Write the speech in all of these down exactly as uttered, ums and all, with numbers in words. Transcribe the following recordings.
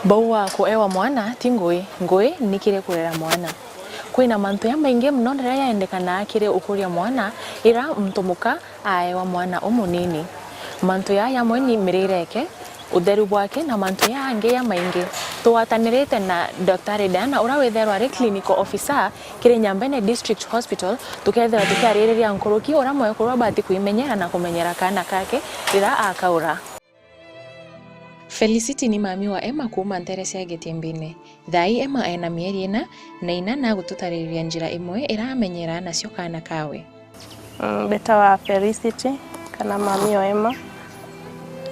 Bau wa kuewa mwana ti ngui, ngui ni kiri kurera mwana. Kwina mantu jamaingi mono riria jaendekanaa kiri ukuria mwana riria muntu muka aewa mwana umunini. Mantu jaa jamwe ni mirire yake, utheru bwake na mantu jangi jamaingi. Tugwatanirite na Daktari Diana uria withairwa ari clinical officer kiri Nyambene District Hospital, tukethirwa tukiaririria nkuruki uria mwekuru abati kwimenyera na kumenyera kaana kake riria akaura. Felicity ni mami wa Emma kuuma ntere cia Gitimbine. Thaai Emma ena mieri ina, na ina nagututariria njira imwe iramenyeraa nacio kaana kawe. Mm, mbitawa Felicity, kana mami wa Emma,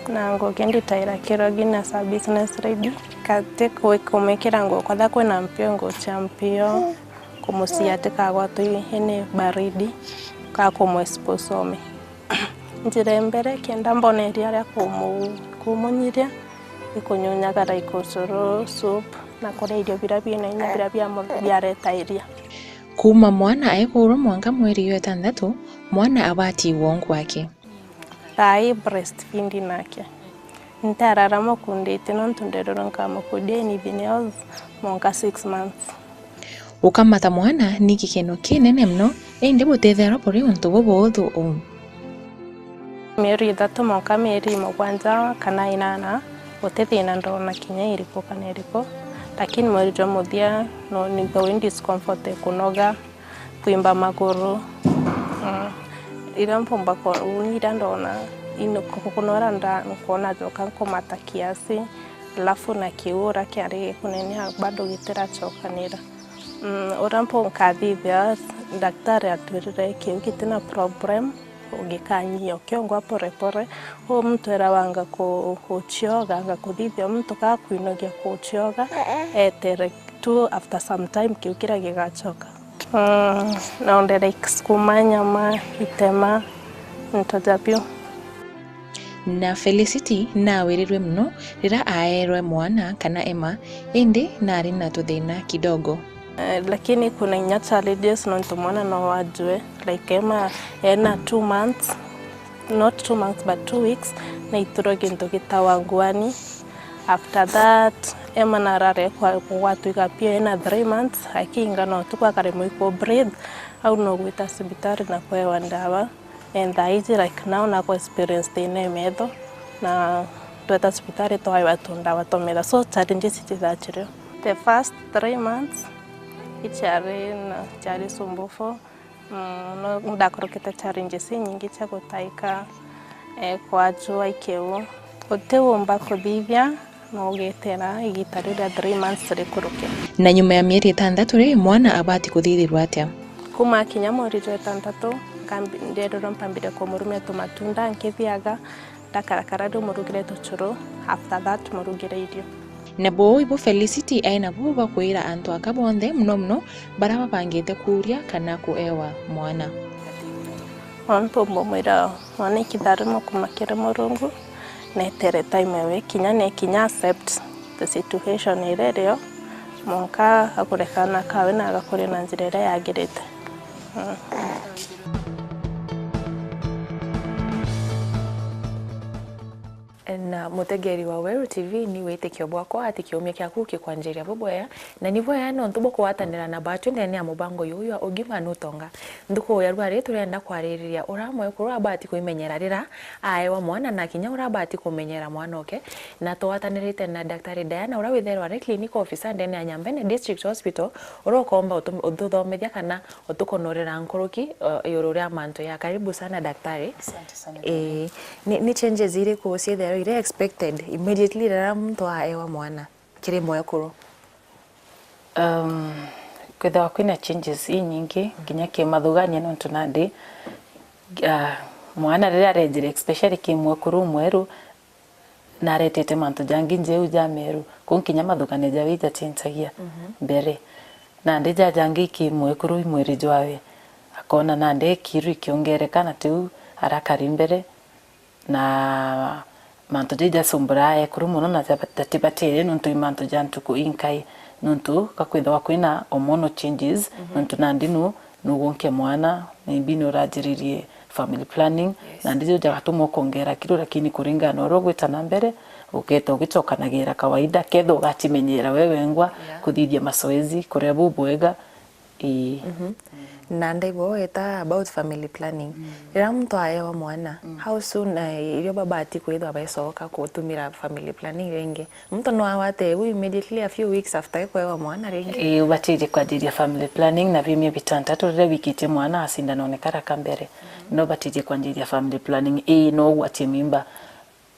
na ngugi nditaira Kirogi na sa business lady. Kati kwi-, kumwikira nguo kwatha kwina mpio, nguo cia mpio, kumucia atikagwatwe ni baridi, ka kumwexpose ome. Njira ya mbere, kenda mbone iria ria kumu-, kumunyiria, ikunyunyaga like ucuru, soup, na kuria irio biria bina inya biria bia mu-, biareta iria. Kuuma mwana aekurwa mwanka mweri jwa itantatu, mwana abati wonku wake. Thaai breastfeed nake. Ntarara mukundite nontu ndererwa nkamukundia anything else mwanka six months. Gukamata mwana ni gikeno kinene mono, indi butithairwa buri untu bubuuthu uu. Mieri ithatu mwanka mieri mugwanja kana inana, guti thina ndona kinya iriku kana iriku, lakini mweri jwa muthia no nigua wi discomfort, kunoga, kwimba maguru. Mm. Riria mpumba ko-, uni iria ndona, ino-, ku-, kunora nda-, nkwona joka nkumata kiasi, alafu na kiura kiari gikunenea bado gitiracokanira. Mm, uria mpu nkathithia, daktari atwirire kiu gitina problem, ugikanyia ukiongwa pore pore. Uu muntu erawanga ku-, kucioga, anga kuthithia muntu kakwinogia kucioga, etere tu after some time kiu kiria gigacoka. Mm, no ndere sukuma, nyama, itema, into ja biu. Na Felicity nawirirwe mono riria aeerwe mwana kana Emma, indi naari na tuthina kidogo. Eh, lakini kuna inya challenges nontu mwana no ajue, like Emma ena two months, not two months but two weeks, na iturwa gintu gitawa nguani. After that, Emma narare kwa, kugwatwa igapio ena three months, akiinga na utuku akaremwa iku breathe, au no gwita cibitari na kwewa ndawa. And thaa iji, like now, nako experience thina ya metho, na tweta cibitari twaewa tundawa twa metho. So challenges ici cirio. The first three months, iciari na ciari sumbufu. Mm, no ndakorokete challenges inyingi cia gutaika, eh, kwajua ikiu. Utiumba kuthithia, no ugitera igita riria three months rikuruke. Na nyuma ya mieri itantatu ri, mwana abati kuthithirwa atia? Kuma akinya mweri jwa itantatu, nkambi-, ndererwa mpambire kumurumia tumatunda nkithiaga, ndakarakara riu murugire tuchuru, after that murugire irio. Na buu ibu Felicity ai nabu bwa kwira antu aka bonthe, mono mono baria babangite kuuria kana kuewa mwana. Nontu mbumwira mwana ikitharimo kuma kiri Murungu, netere time ewe kinya, nekinya accept the situation iria irio, mwanka akure kaana kawe na agakuria na njira iria yagirite. Mm. Na mutegeri wa Weru T V, ni witikio bwakwa ati kiumia kiaku kikwanjiria bubwega, na ni bwega nontu bukugwatanira na batwi ndene ya mubango juju jwa ugima nutonga. Nthuku ya rwari turenda kwaririria uria mwekuru abati kwimenyera rira aewa mwana na kinya uria abati kumenyera mwana oke, na tugwatanirite na Daktari Diana uria withairwa ari clinical officer ndene ya Nyambene District Hospital, uria ukomba utum-, uthuthomethia kana utukunurira nkuruki, uh, iguru ria mantu ya. Karibu sana daktari. Asante sana. Eh, ni, ni changes iriku ciithairwa iri expected immediately riria muntu aewa mwana kiri mwekuru? Um, kwithairwa kwina changes inyingi, kinya kimathugania, nontu nandi, ah, mwana riria arejire, especially ki mwekuru mweru, naretete mantu jangi njeu ja meru, kuu kinya mathugania jawe ijachenjagia mbere. Nandi ja jangi ki mwekuru i mwiri jwawe, akona nandi kiru ikiongereka na tiu arakari mbere, na mantu jau jasumbura ekuru mono na jaba-, jatibatire nontu i mantu ja ntuku inkai, nontu gakwithagwa kwina hormonal changes, nontu nandi nu, nugunke mwana, maybe nurajiririe family planning, nandi jau jagatuma ukongera kiru, lakini kuringana na uria ugwita na mbere, Ugeeta ugicokanagira kawaida, kethira ugacimenyera we wengwa, yeah, kuthithia mazoezi, kuria bubwega. Ii. Mhm. Na ndaigua weta about family planning. Mm. Riria muntu aewa mwana, mm, how soon, eh, irio babati kwithwa becoka kutumira family planning ringi? Muntu no agwate iu immediately a few weeks after ekwewa mwana ringi? Ii, ubatirie kwanjiria family planning na biumia bitantatu riria wikitie mwana acindanone kara ka mbere. Mm. No ubatirie kwanjiria family planning. Ii, no ugwatie mimba.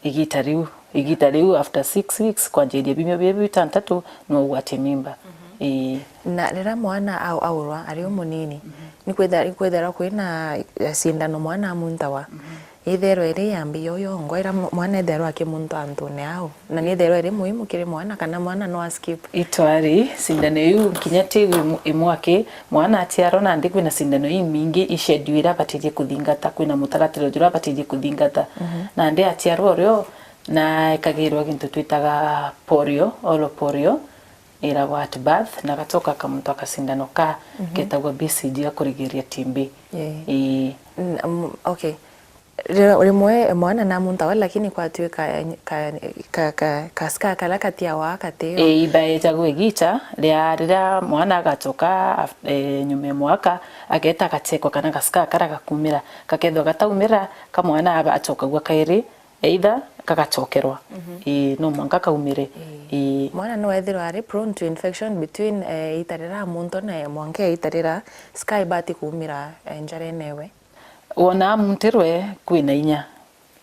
Igita riu, igita riu after six weeks, kwanjiria biumia biu bitantatu, no ugwatie mimba. Mhm. Ii. Na riria mwana au-, aurwa ari umunini, mhm, ni kwitha-, ni kwithirwa kwina, eh, cindano mwana amuntawa. Mhm. Itherwa iri ya mbio yongwa ira mu-, mwana etherwa akimuntwa antune au, na ni itherwa iri muhimu kiri mwana kana mwana no askip? Itwari, cindano iu kinya ti iu imu-, imwaki, mwana aciarwa nandi kwina cindano imingi ischedule ira abatirie kuthingata, kwina mutaratara juria abatirie kuthingata. Mhm. Nandi aciarwa urio, na ekagirwa gintu twitaga polio, oral polio, iragwa at birth, na gacoka akamuntwa kacindano ka, mhm, ketagwa B C G ga kurigiria T B. Ii. Ii. N-, um, okay. Ri-, rimwe mwana namuntawa, lakini kwatuika ka, ka, ka, ka, ka scar karia katiawa katio. Ii, ibaejagwa igita ria, riria mwana agacoka af-, eh, nyuma ya mwaka, ageta agachekwa kana ga scar karia gakumira. Gakethwa gataumira, ka mwana aba acokagua kairi, either kagacokerwa. Mhm. Ii, no mwanka kaumire. Ii. Ii. Mwana no ethirwa ari prone to infection between, eh, iita riria amuntwa na mwanka iita riria scar ibati kuumira, eh, njarene ewe. Wona amuntirwe, kwina inya.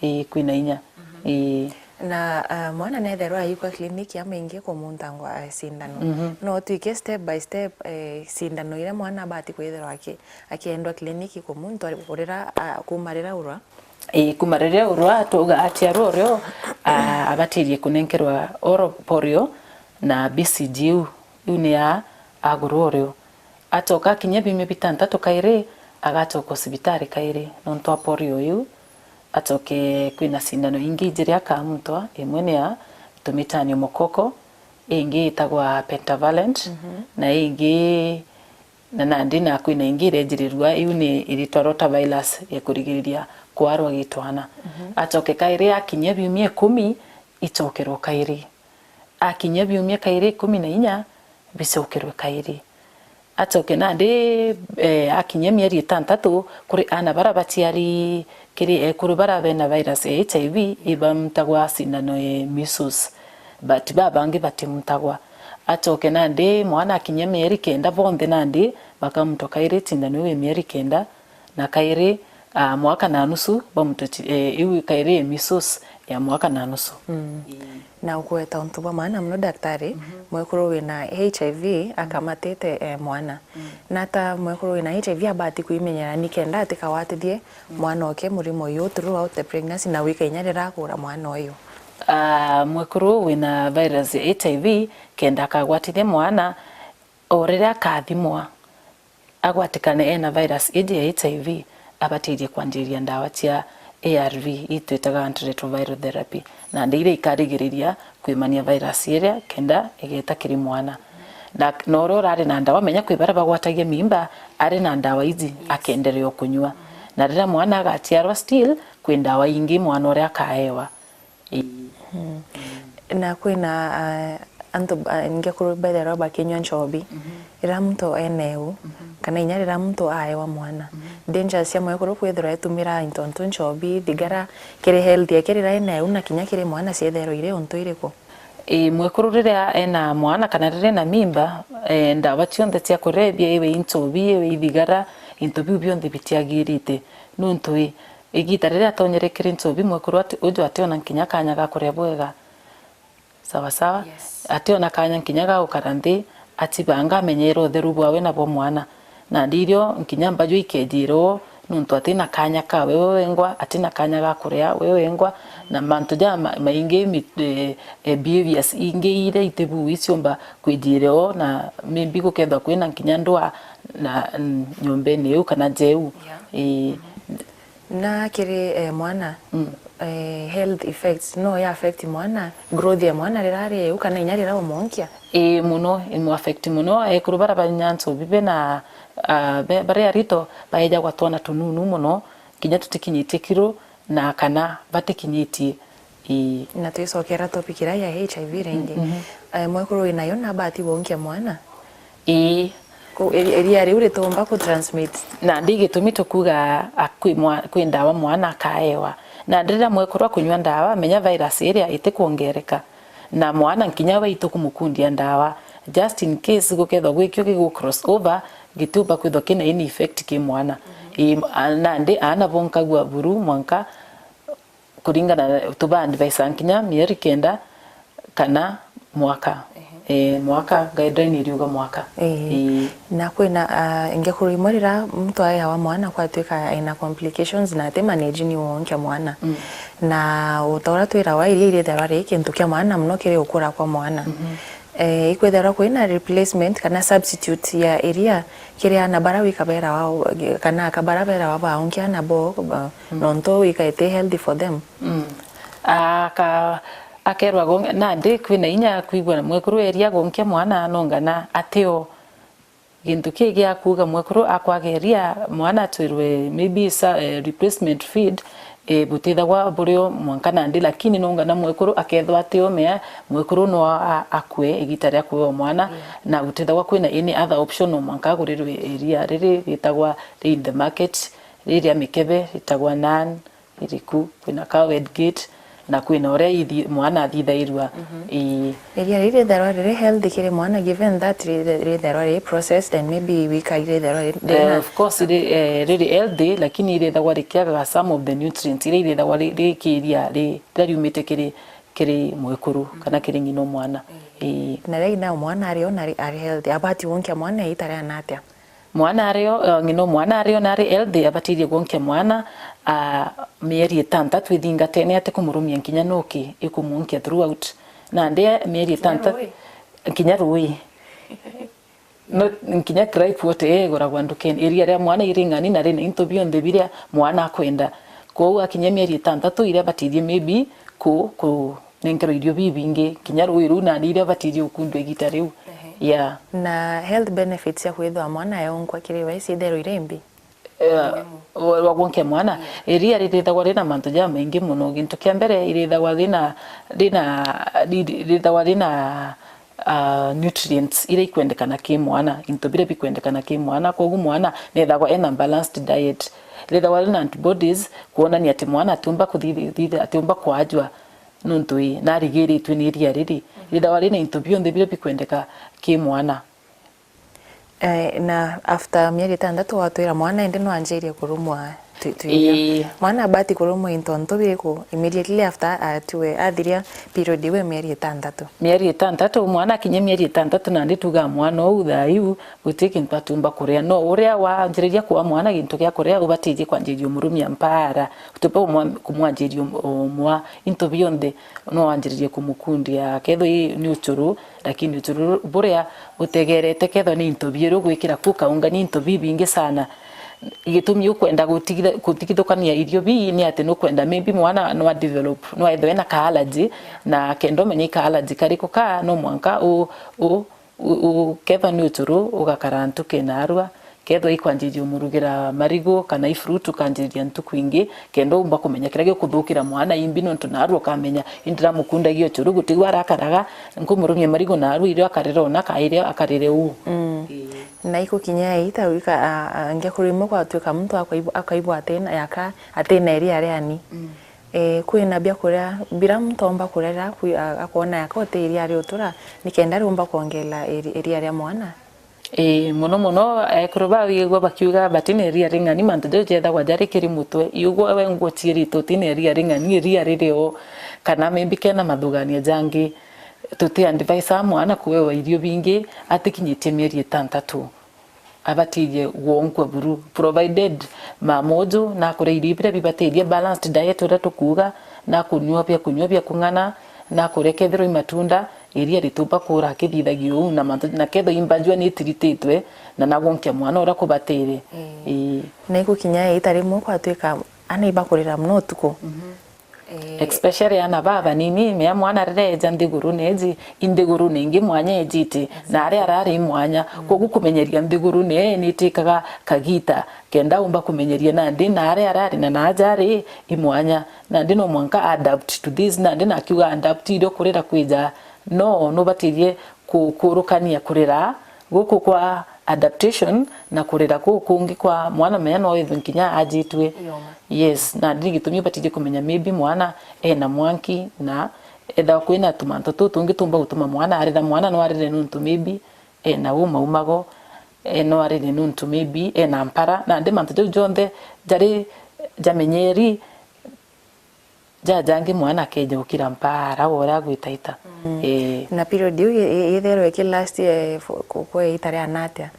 Ii, kwina inya. Mhm. Ii. Na, ah, mwana netherwa aikwa clinic amaingi kumuntangwa, eh, cindano. Mhm. No twike step by step, eh, cindano iria mwana abati kwithirwa aki-, akiendwa clinic kumuntwa kurira, ah, kuma riria urwa? Ii, kuma riria urwa, twauga aciarwa urio, a-, abatirie kunenkerwa oral polio na B C G iu, iu ni ya agurwa urio. Acoka akinyia biumia bitantatu kairi, agacoka cibitari kairi nontu wa polio iu. Acoke kwina cindano ingi ijiri akamuntwa, imwe ni ya tumitani mukoko, ingi itagwa pentavalent, mhm, na ingi Na nandi na kwina ingi irejirirua, iu ni iritwa rotavirus ya kurigiriria kwarwa gitwana. Mhm. Acoke kairi akinyia biumia ikumi, icokerwe kairi. Akinyia biumia kairi ikumi na inya, bicokerwe kairi. Acoke nandi, eh, akinyia mieri itantatu, kuri aana bara baciari kiri ekuru bara bena virus ya H I V, ibamutagwa cindano ya measles. But babangi batimutagwa. Acoke nandi mwana akinyia mieri kenda, bonthe nandi bakamutwa kairi cindano iu ya mieri kenda, na kairi, ah, mwaka na nusu bamutwe ci-, eh, iu kairi ya measles ya mwaka na nusu. Mm. Ii. Na ukweta untu bwa maana mono, daktari, mhm, mwekuru wina H I V akamatite, eh, mwana. Mm. Nata mwekuru wina H I V abati kwimenyera nikenda atikawatithie mwana oke murimo uyu throughout the pregnancy na wika inya riria akura mwana uyu? Ah, mwekuru wina virus ya H I V kenda akagwatithia mwana, o riria akathimwa agwatikane ena virus iji ya H I V, abatirie kwanjiria ndawa cia A R V, itwitaga antiretroviral therapy, na nde iria ikarigiriria kwimania virus iria kenda igeta kiri mwana. Na, na uria urari na ndawa, menya kwi baria bagwatagia mimba ari na ndawa iji, yes, akenderea o kunyua. Na riria mwana agaciarwa, still kwi ndawa ingi mwana uria akaewa. Ii. Mm. Na kwina, ah, antu, ah, ingi akuru bethagirwa bakinyua nchobi. Mhm. Riria muntu ena iu, mhm, kana inya riria muntu aewa mwana. Mhm. Dangers cia mwekuru kwithirwa etumira into ntu nchobi, thigara, kiri health yake riria ena iu na kinya kiri mwana ciethairwa iri untu iriku? Ii, mwekuru riria ena mwana kana riria ena mimba, eh, ndawa cionthe cia kurebia, iwe i nchobi, iwe i thigara, into biu bionthe bitiagirite. Nuntu ii, igita riria atonyere kiri nchobi, mwekuru ati-, uju ationa nkinya kanya ga kuria bwega. Sawa sawa? Yes. Ationa kanya nkinya ga gukara nthi, atibanga, amenyere utheru bwawe na bwa mwana. Nandi irio nkinya mbaju ikejirwo, nuntu atina kanya kawe we wengwa, atina kanya ga kuria we wengwa, na mantu ja ma-, maingi mi-, eh, eh, behaviors ingi iria itibu iciumba kwijire o, na maybe gukethwa kwina nkinya ndwaa na, mm, nyumbene iu kana jeu. Yeah. Ii. Mhm. Na kiri, eh, mwana, mm, eh, health effects, no ya affect mwana, growth ya mwana riria ari iu kana inya riria umwonkia? Ii, muno, imu affect muno. Ekuru baria banyia nchobi bena, ah, be-, baria arito, baejagwa twana tununu muno, kinya tutikinyitie kiro, na kana batikinyitie. Ii. Na twicokera topic iria ya H I V ringi. Mhm. Eh, mwekuru winayo nabati gwonkia mwana? Ii. Ku-, eri-, eria riu ritumba ku transmit? Na ndi gitumi tukuga a-, kwi mwa-, kwi ndawa mwana akaewa. Na riria mwekuru akunywa ndawa, menya virus iria itikwongereka. Na mwana nkinya we itukumukundia ndawa. Just in case gukethwa gwikio gigu cross over, gitiumba kwithwa kina any effect ki mwana. Ii, a-, nandi aana bonkagua buru mwanka kuringana na, tuba advise nkinya mieri kenda kana mwaka. Ehe. Eh, mwaka, guideline iriuga mwaka. Ii. Ii. Na kwina, ah, ingekuru imwe rira muntu aeawa mwana kwatuika aina complications na ati manage ni wonkia mwana. Mm. Na utaura twirawa iria irithirwa ri kintu kia mwana muno kiri ukura kwa mwana. Mhm. Eh, ikwithirwa kwina replacement kana substitute ya iria kiri aana bara wika berawa, kana aka bara berawa baonkia aana bo, ba-, mm, nontu ikaete healthy for them. Mm. Aka-, akerwa gonke, nandi kwina inya kwigua mwekuru eria gonke mwana nongana atio. Gintu kii gia kuuga mwekuru akwageria mwana atwirwe maybe sa-, eh, replacement feed, eh, butithagwa burio mwanka nandi, lakini nongana mwekuru akethwa atiomea, mwekuru no a-, a-, akue igita ria kuewa mwana, yeah, na gutithagwa kwina any other option no mwanka agurirwe iria riri ritagwa ri in the market, riri ria mikebe ritagwa Nan, iriku, kwina Cowhead Gate, na kwina uria ithi-, mwana athithairua. Mhm. Ii. Iria riri ritherwa riri healthy kiri mwana, given that ri-, ritherwa riri processed and maybe wika ritherwa riri, riri, eh, na of course, ri-, eh, riri healthy, lakini irithagwa rikiagaga some of the nutrients iria irithagwa ri-, rikiria ri-, riria riumite kiri, kiri mwekuru, mhm, kana kiri ng'ina o mwana. Ii. Ii. Na riria ina mwana ari o na ari, ari healthy, abati wonkia mwana ita riana atia? Mwana ari o, eh, ng'ina o mwana ari o na ari healthy, abatirie gwonkia mwana, ah, mieri itantatu ithingatene atikumurumia nkinya nuki, ikumwonkia throughout. Nandi mieri itantatu, nkinya rui. No, nkinya gripe water iguragwa ndukene. Iria ria mwana iri ng'ani na rina into bionthe biria mwana akwenda. Kwou akinyia mieri itantatu iria abatirie maybe ku-, ku-, nenkerwa irio bibingi, kinya rui ruu nandi iria abatirie gukundua igita riu. Ehe. Yeah. Na health benefits cia kwithwa mwana eonkwa kiri we ciitherwa iri mbi? Eh, wa, wa gwonkia mwana, yeah, iria ririthagwa rina mantu jamaingi mono. Gintu kia mbere, irithagwa rina, rina, ri-, ri-, rithagwa rina, ah, nutrients iria ikwendekana ki mwana, into biria bikwendekana ki mwana. Koguo mwana nethagwa ena balanced diet. Rithagwa rina antibodies kuonania ati mwana atiumba kuthi-, thi-, atiumba kwajwa. Nontu ii, narigiritue ni iria riri, rithagwa rina into bionthe biria bikwendeka ki mwana. Eh, na after mieri itantatu watwira mwana indi no anjirie kurumwa tu-, tu irio. Ii. Mwana abati kurumwa into ntu biriku immediately after atiwe, athiria period iu ya mieri itantatu? Mieri itantatu, mwana akinyia mieri itantatu, nandi tugaa mwana uu thaa iu guti kintu atiumba kuria. No uria wanjiriria kua mwana gintu gia kuria, ubatirie kwanjiria umurumia mpaara. Utiumba umwa-, kumwanjiria um-, umwa into bionthe, no wanjiririe kumukundia. Kethirwa i, ni uchuru, lakini uchuru buria utegerete, kethirwa ni into biiri ugwikira ku kaunga, ni into bibingi sana. Gitumi ukwenda gutigitha-, gutigithukania irio bii ni ati nukwenda maybe mwana no a develop, no ethirwe ena ka allergy, na kenda umenya i ka allergy kariku ka, no mwanka u-, u-, u-, u-, kethwa ni uchuru, ugakara ntuki naarua, kethwa ikwanjiria umurugira marigu kana i fruit, ukanjiria ntuku ingi, kenda umba kumenya kiria gikuthukira mwana imbi, nontu naarua ukamenya, indi ndiramukundagia uchuru, gutigua arakaraga, nkumurumia marigu naarua, irio akarira ona kairi akarire uu. Mm. Ii. Na igukinya ita wika, a, a, ngekuru imwe gwatuika muntu akaigua, akaigua atina, yaka, atina iria riani. Mm. Eh, kwina biakuria bira muntu omba kuria rira akwi-, a-, akwona yaka uti iria ria utura, nikenda riumba kwongela iri-, iria ria mwana? Ii, mono mono, ekuru bawigua bakiuga batina iria ring'ani, mantu jau jethagwa jari kiri mutwe. Igua we nguciirite utina iria ring'ani, iria riri o, kana maybe kena mathugania jangi. Tuti advise mwana kuewa irio bingi atikinyitie mieri itantatu. Abatirie gwonkwa buru, provided mama uju nakuria irio biria bibatirie, balanced diet uria tukuuga, nakunyua bia kunyua bia kung'ana, nakuria kethirwa i matunda, iria ritumba kuura akithithagia uu na mantu, na kethirwa i mbajua ni itirititwe, na nagwonkia mwana uria kubatire. Ii. Ii. Na igukinya iita rimwe kwatuika ana ibakurira mono utuku. Mhm. Eh. Especially ana baba nini, mea mwana riria eja nthigurune iji, i nthigurune ingi mwanya ejite, na aria arari i mwanya. Koguo kumenyeria nthigurune ii nitikaga kagita, kenda umba kumenyeria nandi na aria arari na naaja ari i mwanya. Nandi no mwanka adapt to this, nandi nakiuga adapt irio kurira kwija. No, nubatirie ku-, kurukania kurira guku kwa adaptation na kurira kuu kungi kwa mwana, menya no ethwe nkinya ajitue. Yes, na ndi gitumi ubatirie kumenya maybe mwana ena mwanki, na ethagwa kwina tumantu tuu tungi tumba gutuma mwana arira. Mwana no arire nuntu maybe ena uma umago, eh, no arire nuntu maybe ena mpara, na ndi mantu jau jonthe jari jamenyeri. Jajangi mwana akeja gukira mpara wora gwitaita. Mm. Eh. Na period iu i-, i-, itherwa iki last, eh, fo-, ku-, kwe ita ria natia?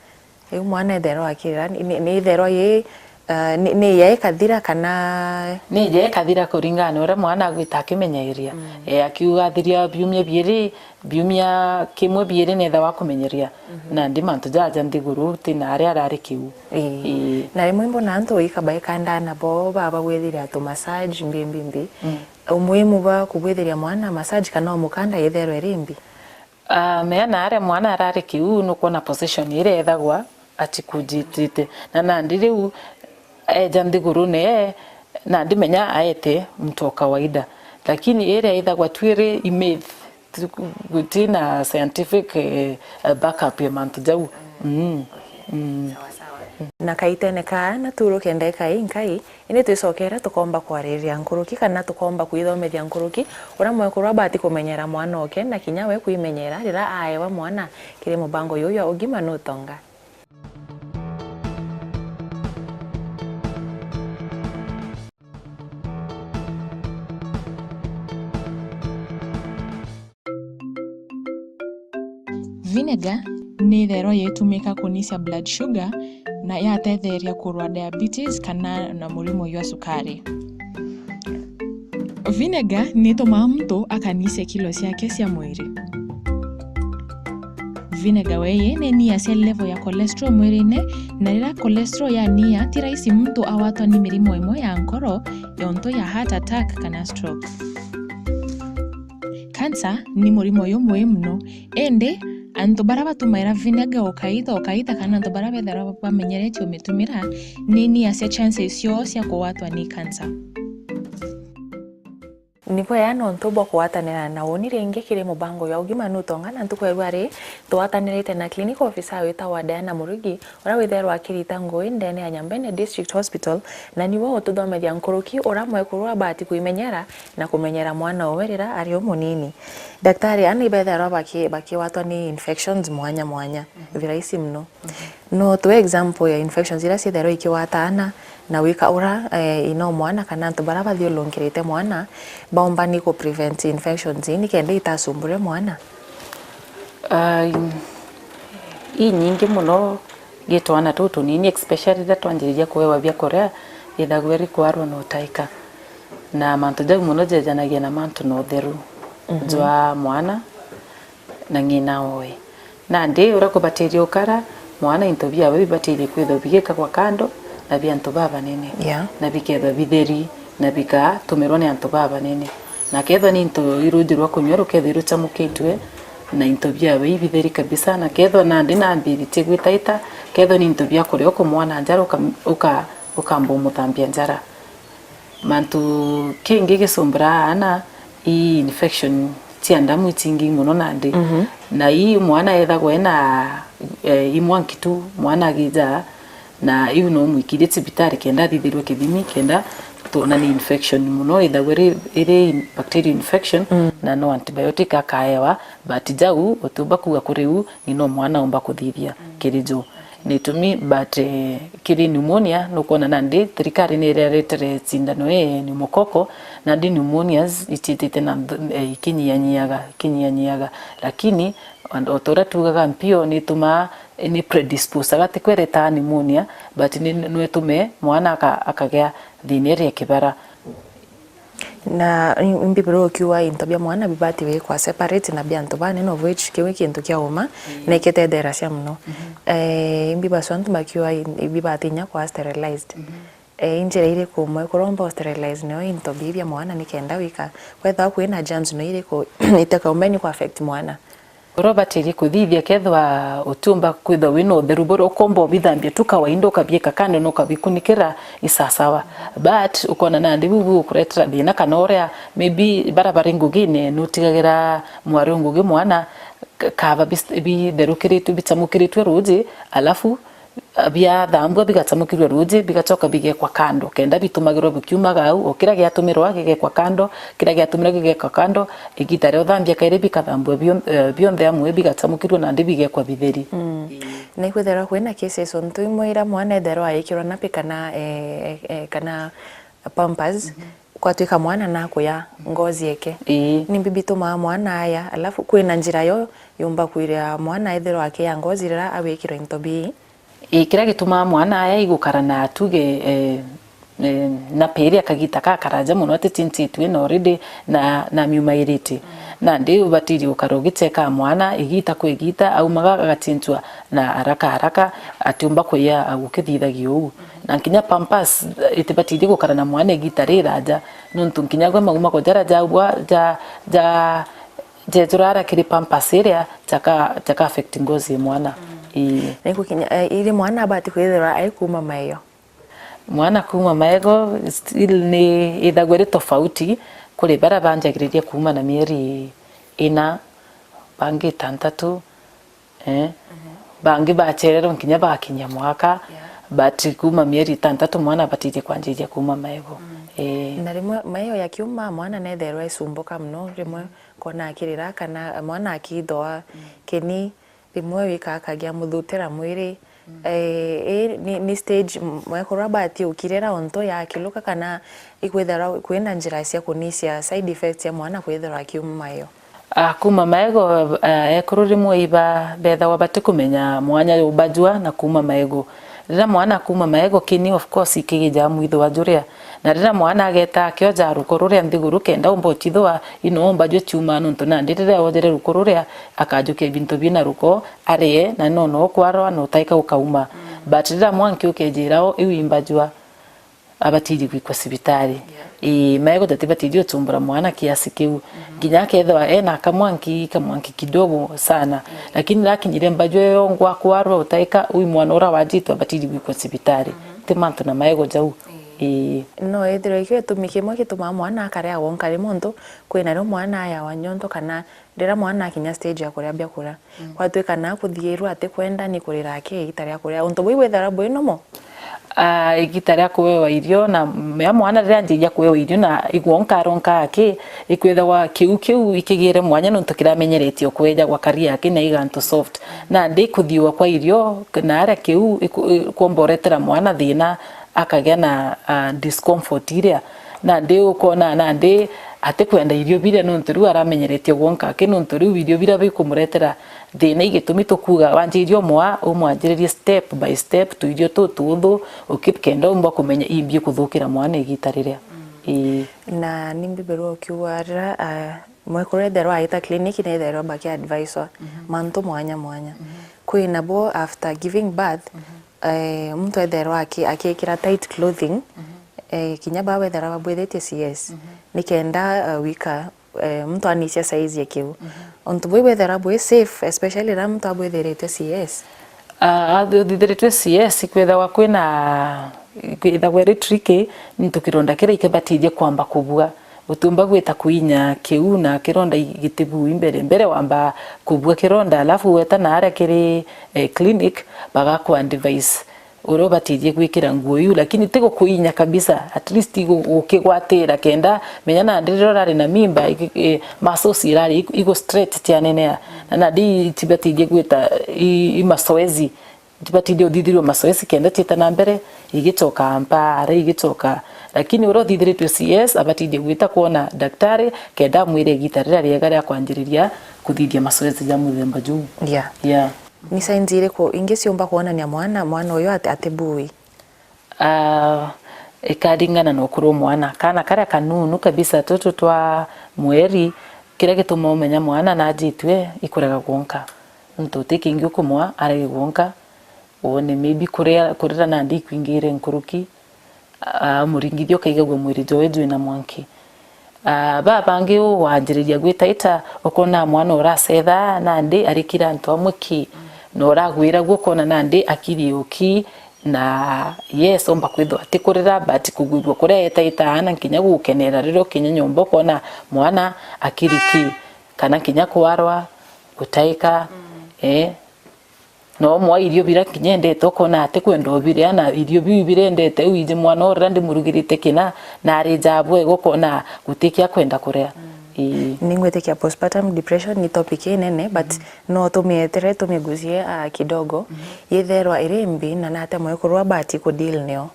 Iu mwana etherwa akirira, ni, ni, ni itherwa yi, ah, ni, ni ya ikathira kana? Ni ya ikathira kuringana na uria mwana agwita akimenyeria. Mm. Eh, akiuga athiria biumia biiri, biumia kimwe biiri netha wa kumenyeria. Mhm. Nandi mantu jaja nthiguru ti na aria arari kiu. Ii. Ii. Na rimwe mbona antu ikaba ikanda nabo baba gwithiria tu massage mbi, mbi, mbi. Mm. Umuhimu bwa kubwithiria mwana massage kana umukanda itherwe iri mbi? Ah, mea na aria mwana arari kiu nukwona position iria ethagwa atikujitite. Na nandi riu eja nthigurune, nandi menya aete mtu wa kawaida. Lakini iria ithagwa twiri i myth, tu-, gutina scientific, eh, backup ya mantu jau. Mm. Mm. Na kaitene kaa na turuke ndeka inkai, indi twicokera tukomba kwaririria nkuruki kana tukomba kwithomethia nkuruki uria mwekuru abati kumenyera mwana oke na kinya we kwimenyera riria aewa mwana kiri mubango juu jwa ugima na utonga. Vinegar ni itherwa yitumika kunisia blood sugar na yatetheria kurwa diabetes kana na murimo jwa sukari. Vinegar ni itumaa muntu akanisia kilo ciake cia mwiri. Vinegar weye ni niasia level ya cholesterol mwirine, na riria cholesterol yania, ti raisi muntu awatwa ni mirimo imwe ya nkoro, yontu ya heart attack kana stroke. Cancer ni murimo jumwe muno, indi antu baria batumaira vinegar ukaita ukaita, kana antu baria bethirwa bamenyeretie umitumira, ni niasia chances ciao cia kugwatwa ni cancer. Ni bwega nontu bwa kugwatanira na uni ringi kiri mubango jwa ugima na utonga, na ntuku ya rua ri, tugwatanirite na clinical officer witagwa Diana Murugi, uria withairwa akirita ngui ndene ya Nyambene District Hospital, na niwe ututhomethia nkuruki uria mwekuru abati kwimenyera na kumenyera mwana owe riria ari umunini. Daktari, ana ibethairwa baki-, bakigwatwa ni infections mwanya mwanya, viraisi muno. No tue example ya infections iria ciithairwa ikigwata ana, na wika ura, eh, ino mwana kana antu baria bathiurungirite mwana baumba ni ku prevent infections ii nikenda itasumbure mwana? Ah, i nyingi muno gi twana tuu tunini, especially riria twanjiriria kuewa biakuria, ithagua iri kwarwa na utaika. Na mantu jau muno jejanagia na mantu na utheru jwa mwana na ng'ina owe. Nandi uria kubatirie ukara, mwana into biawe bibatirie kwithwa bigikagwa kando na bia antu babanene. Yeah. Na bikethwa bitheri, na bigatumirwa ni antu babanene. Na kethwa ni into i ruuji rwa kunywa rukethwa iruchamukitue, na into biawe ibitheri kabisa, na kethwa nandi na mbithi tigwitaita, kethwa ni into bia kuria ukumwana njara uka-, uka-, ukamba umuthambia njara. Mantu kingi gisumbura aana i infection cia ndamu ichingi muno nandi. Mhm. Na ii mwana ethagwa ena, eh, imwanki tu, mwana agija, na iu no mwikirie cibitari kenda athithirwe kithimi, kenda twona ni infection muno, ithagwa iri, iri bacterial infection, mm, na no antibiotic akaewa, but jau utiumba kuuga kuri u, ni no mwana umba kuthithia kiri jo. Ni itumi, but, eh, kiri pneumonia, nukwona nandi thirikari ni ireretere cindano ii ya pneumococcal, nandi pneumonias iciitite na th-, eh, ikinyianyiaga, ikinyianyiaga. Lakini, and-, o ta uria tuugaga mpio ni itumaa, eh, ni predisposaga, ti kweretaa pneumonia, but ni, no itume mwana aka-, akagea thina iria kibara. Na imbi biria ukiuga into bia mwana bibati gwikwa separate na bia antu banene, of which kiu i kintu kia uma, mm, na ikitetheracia muno. Mhm. Eh, imbi bacio antu bakiuga i-, bibati inya kwa sterilized. Mhm. E, i njira iriku umwe kuromba usterilize nio into bii bia mwana nikenda wika kwethwa kwina germs no iriku itekaumeni ku affect mwana? Uria ubatirie kuthithia kethwa utiumba kwithwa wina utheru buria ukomba ubithambia tu kawaida ukabiika kando na ukabikunikira isasawa, but ukona nandi biu bigukuretera thina kana uria maybe baria bari ngugine nutigagira mwari u ngugi mwana k- kaba bis- bitherukiritu bichamukiritue ruuji alafu biathambua bigachamukirua ruuji bigachoka bigekwa kando kenda bitumagirwa bikiumaga au o kiria giatumirwa gigekwa kando kiria giatumirwa gigekwa kando igita ria uthambia kairi bikathambua bion- eh, bionthe amwe bigachamukirua nandi bigekwa bitheri. Mm. Na ikwithirwa kwina cases untu imwe ira mwana ethirwa aikirwa napi kana eh, eh, kana pampers kwatwika mwana nakuya ngozi eke. Ii. Nimbi bitumaa mwana aya alafu kwina njira yo yumba kwira mwana ethirwa akiya ngozi rira awikirwa into bii? Ii, kiria gitumaa mwana aya igukara na tuge eh, eh, na peri akagita kakaraja mono atichintitue na already na na miumairite. Nandi ubatirie gukara ugichekaa mwana igita kwa igita aumaga agachinchwa na haraka haraka atiumba kuya gukithithagia uu. Na nkinya pampers itibatirie gukara na mwana igita riraja nontu nkinya gwe maumago jaria jaugwa ja ja jethirwa ara kiri pampers iria jaka jaka affect ngozi ya mwana. Ii. Na igukinya eh, iri mwana abati kwithirwa aikuma maio? Mwana kuuma maego still ni ithagwa iri tofauti kuri baria banjagiriria kuuma na mieri ina, bangi itantatu, eh, bangi bachererwa nkinya bakinyia mwaka, but kuuma mieri itantatu mwana abatirie kwanjiria kuuma maego. Eh. Na rimwe maio yakiuma mwana netherwa icumbuka mono, rimwe kona akirira kana mwana akithoa keni, rimwe wika akagia muthutira mwiri. Eh, ii ni, ni stage m- mwekuru abati ukirira untu yakiluka kana ikwithirwa kwina njira cia kunisia side effects cia mwana kwithirwa akiuma maio? Ah, kuuma maego, ah, ekuru rimwe iba bethagwa batikumenya mwanya ubajua na kuuma maego. Riria mwana akuuma maego kini of course ikigijaa mwithwa juria. Na riria mwana ageeta akioja ruko ruria nthiguru kenda umba utithua ino umba jwe chiumaa nontu nandi riria wojere ruko ruria akajukia ibinto bina ruko arie na no no kwarwa na utaika ukauma. But riria mwanki ukejira o iu imbajua abatiri gwikwa cibitari. Ii, maego jatibatirie uchumbura mwana kiasi kiu. Nginya akethwa ena kamwanki, kamwanki kidogo sana. Lakini rakinyire mbaju iyo ngwa kwarwa utaika ui mwana ura wajitwe abatiri gwikwa cibitari. Ti mantu na maego jau. Ii. No ithirwe ikio gitumi kimwe gitumaa mwana akarea wonka rimwe untu kwina rio mwana ayawa nyondo kana riria mwana akinya stage ya kuria biakuria. Kwatwika na kuthiirwa atikwenda ni kurira aki igita ria kuria. Untu bui bwithagirwa bwi normal? Ah, igita ria kuewa irio na mea mwana riria anjiria kuewa irio na igwonka aronka aki, ikwithagwa kiu kiu ikigire mwanya nontu kiramenyeretie o kueja gwa kari aki na igantu soft. Nandi kuthiwa kwa irio na aria kiu iku- ikwomba uretera mwana thina akagia na ah, discomfort iria. Nandi ukona nandi atikwenda irio biria nontu riu aramenyeretie gwonka aki nontu riu irio biria bikumuretera thina igitumi tukuga wanjirie umwa umwanjiririe step by step tuirio tututhu uki- kenda umba kumenya imbi kuthukira mwana igita riria. Ii. Na ni mbiberwa ukiuga riria ah, mwekuru etherwa aita clinic na etherwa baki adviswa mantu mwanya mwanya. Kwi nabo after giving birth eh, muntu etherwa aki- akiikira tight clothing eh, kinya baa wethera babwithitie C S nikenda eh, wika eh, muntu anicia size ya kiu. Untu bui bwethera bwi safe especially riria muntu abwithiritwe C S? Ah, athithiritwe C S kwithagwa kwina kwithagwa iri tricky nontu kironda kiria ikibatirie kwamba kubua. Utiumba gwita kuinya kiu na kironda gitibui mbere. Mbere wamba kubua kironda alafu weta na aria kiri eh, clinic bagakwa device uria ubatirie gwikira nguo iu lakini ti gukuinya kabisa, at least igu- gukigwatira kenda menya nandi riria urari na mimba igi- eh, muscles irari igu- igu stretch cianenea na nandi itibatirie gwita i- i masoezi. Itibatirie uthithirua masoesi kenda ciita na mbere, igicoka mpara, igicoka. Lakini uria uthithiritue C S abatirie gwita kwona daktari kenda amwire igita riria riega ria kwanjiriria kuthithia masoesi ja muthemba juu. Yeah. Yeah. Ni signs iriku ingi ciumba kwonania mwana mwana uyu ati- atibui? Ah, ikaringana na ukuru wa mwana. Kana karia kanunu kabisa tutu twa mweri, kiria gituma umenya mwana najitue ikurega gwonka. Nontu uti kingi ukumwa arege gwonka, wone maybe kuria, kurira nandi ikwingire nkuruki, Ah, muringithia ukaigagua mwiri jwawe jwina mwanki. Ah, babangi uwanjiriria gwitaita, ukona mwana uracetha nandi arikira antu amwe ki, na uragwiragua ukona nandi akiri uki, na yes, omba kwithwa atikurira, but kugwirua kuria etaita aana nkinya gukenera riria ukinya nyomba ukona mwana akiri ki, kana nkinya kwarwa, gutaika, eh, no mwa irio bira kinya endete, ukona atikwenda ubiria, na irio biu birendete, u iji mwana urira ndimurugirite kina, na arija bwega, ukona gutikia kwenda kuria. Ii. Ningwitikia postpartum depression ni topic inene, but no tumietere, tumigucie, ah, kidogo. Yitherwa iri mbi, na nate mwekuru abati ku deal nio?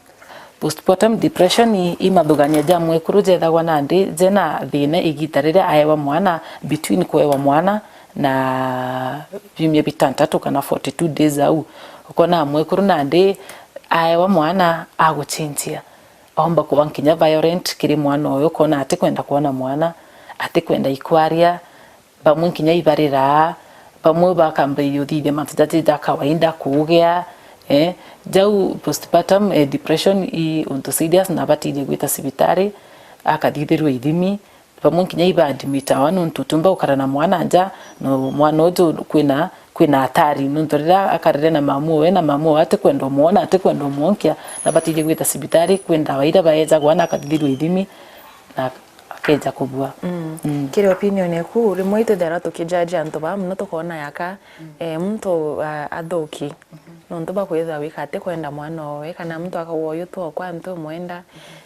Postpartum depression i, i mathugania ja mwekuru jethagwa nandi jena thina igita riria aewa mwana, between kuewa mwana na biumia bitantatu kana forty-two days au. Ukona mwekuru nandi aewa mwana aguchinjia. Aomba kuba nkinya violent kiri mwana uyu, ukona atikwenda kwona mwana, atikwenda ikwaria, bamwe nkinya ibariraa, bamwe bakambiriria uthithia mantu jaja ja kawaida, kuugea, eh, jau postpartum, eh, depression i untu serious na abatirie gwita cibitari, akathithirua ithimi, bamwe nkinya ibaadmitawa nontu utiumba gukara na mwana nja, no mwana uju kwina, kwina hatari, nontu riria akarire na mamu we, na mamu we atikwenda umwona, atikwenda umwonkia, na abatirie gwita cibitari, kwi ndawa iria baejagwa na akathithirua ithimi, na akeja kubua. Mm. Mm. Kiri opinion eku, rimwe itwithagirwa tukijaji antu baa mono, tukoona yaka, eh, muntu, ah, athuki. Nontu bwa kwithirwa wika atikwenda mwana owe, kana muntu akauga uyu tu okwa ntumwenda.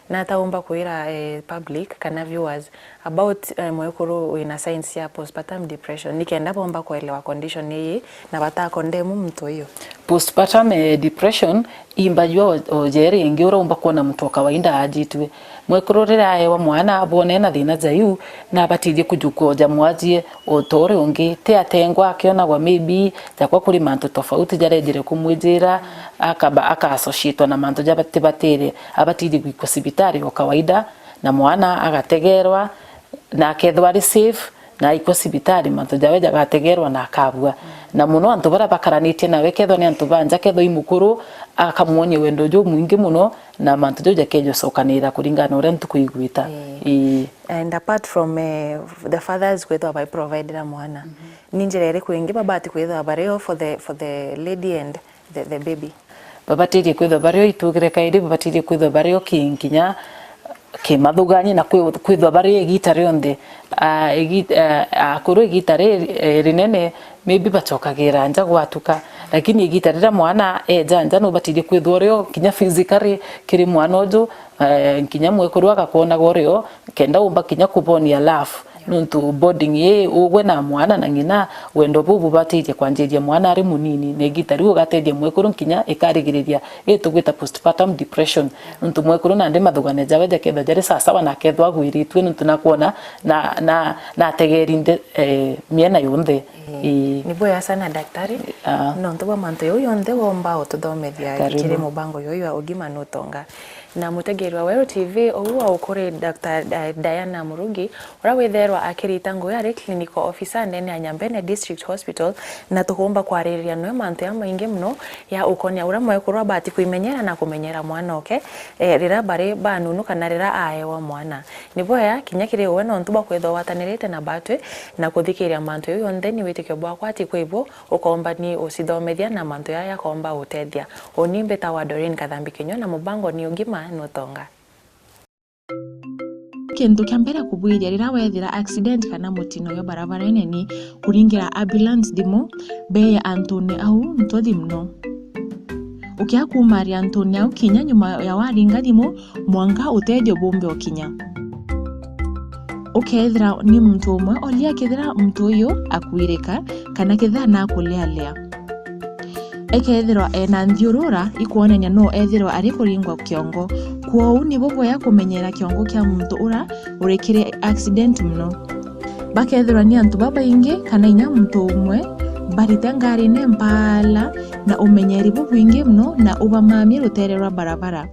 Na ataumba kwira, eh, public kana viewers about, eh, mwekuru wina signs cia postpartum depression, nikenda bomba kuelewa condition iyi na bata condemn muntu uyu. Postpartum, eh, depression imbajua o, o jeri ingi uraumba kwona muntu wa kawaida ajitue. Mwekuru riria aewa mwana, abona ena thina ja iu, na abatirie kujuka o ja mwajie o ta uria ungi. Ti atengwa, akionagwa maybe jakwa kuri mantu tofauti jarejire kumwijira, akaba, aka associatwa na mantu jabatibatire. Abatirie gwikwa cibitari o kawaida, na mwana agategerwa, na akethwa ari safe, na aikwa cibitari, mantu jawe jagategerwa na akabua. Na mono antu baria bakaranitie nawe, kethwa ni antu ba nja, kethwa i mukuru, akamwonia wendo jumwingi mono, na mantu jau jakeja ucokanira kuringana na uria ntuku igwita. Ii. Ii. And apart from, eh, the fathers kwithwa bai providera mwana, ni njira iriku ingi babati kwithwa bario for the, for the lady and the, the baby? Babatirie kwithwa bario itugire kairi, babatirie kwithwa bario ki nkinya kimathugania na kwi-, kwithwa bario igita rionthe. Ah, igi-, ah, akuru igita ri-, eh, rinene, maybe bacokagira nja gwatuka, lakini igita riria mwana eja nja, nubatirie kwithwa urio kinya physically kiri mwana uju, eh, nkinya mwekuru agakwonaga urio, kenda umba kinya kubonia love. Nontu bonding ii, ugwe na mwana na ng'ina, wendo buu bubatirie kwanjiria mwana ari munini, na igita riu ugatethia mwekuru nkinya ikarigiriria ii tugwita postpartum depression. Nontu mwekuru nandi mathugania jawe jakethwa jari sawasawa na akethwa agwiritue, nontu nakwona na, na, na ategeri nde-, eh, miena yonthe. Ii. Ii. Ni bwega sana, daktari. Ah. Nontu bwa mantu jau yonthe womba ututhomethia. Karibu. Kiri mubango juju jwa Ugima Nutonga. Na mutegeeri wa Weru T V, uu wa ukuri Doctor Di-, Diana Murugi, uria witherwa akirita ngugi ari clinical officer ndene ya Nyambene District Hospital, na tukumba kwaririria noe mantu jamaingi mono ya ukonia uria mwekuru abati kwimenyera na kumenyera mwana oke, eh, riria bari banunu kana riria aewa mwana. Ni bwega kinya kiri we nontu bwa kwithwa watanirite na batwi na kuthikiria mantu jau jonthe, ni witikio bwakwa ati kwi bu ukomba ni ucithomethia na mantu jaria jakomba utethia. Uni mbitawa Doreen Kathambi Kinyua na mubango ni Ugima Nutonga. Kintu kia mbere kubwiria riria wethira accident kana mutino yo barabarene ni kuringira ambulance thimu, beye antune au ntwathi mono. Ukia kumaria antune au kinya nyuma ya waringa thimu, mwanka utethio bumbe ukinya. Ukethira ni muntu umwe, oria kethira muntu uyu akuirika kana kethira nakulealea. Ekethirwa ena nthiurura ikwonania no ethirwa ari kuringwa kiongo, kwou ni bubwega kumenyera kiongo kia muntu ura uri kiri accident mono. Bakethirwa ni antu babaingi kana inya muntu umwe, barite ngarine mpaala na umenyeri bubwingi mono na ubamamie rutere rwa barabara.